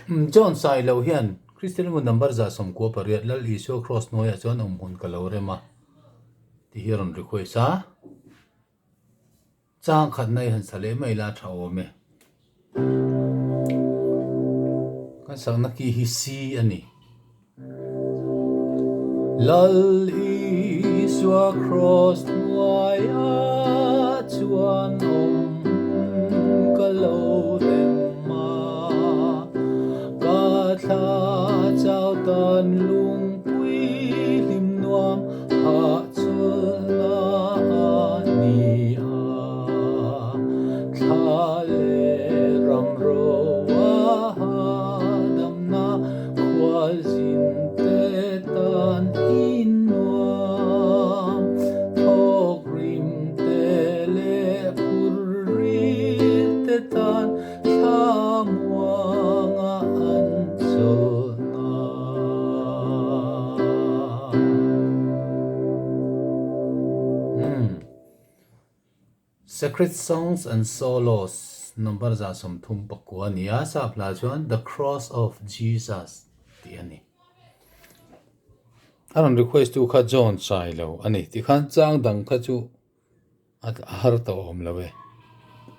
John Sailo hian Kristian ngun number 198 Lal Isua Kraws hnuaiah chuan awm hun ka lo rem a tih hi a rawn request a. Chang khatna i han sa leh mai la tha awm e. Kan sakna ki hi C a ni. Lal Isua Kraws hnuaiah chuan awm ka lo rem a, ka thla chau tan lungpui hlim nuam Hahchawlhna a ni a, thla leh ram roa hahdamna khualzinte tan in nuam. Thawk rimte leh phur rite tan thla muanga an chawlhna. Sacred Songs and Solos number 139 a ni a, sap hla chuan The Cross of Jesus tih a ni. A rawn request tu kha John Sailo a ni. Tikhan chang dang kha chu a har tawh awm lo e.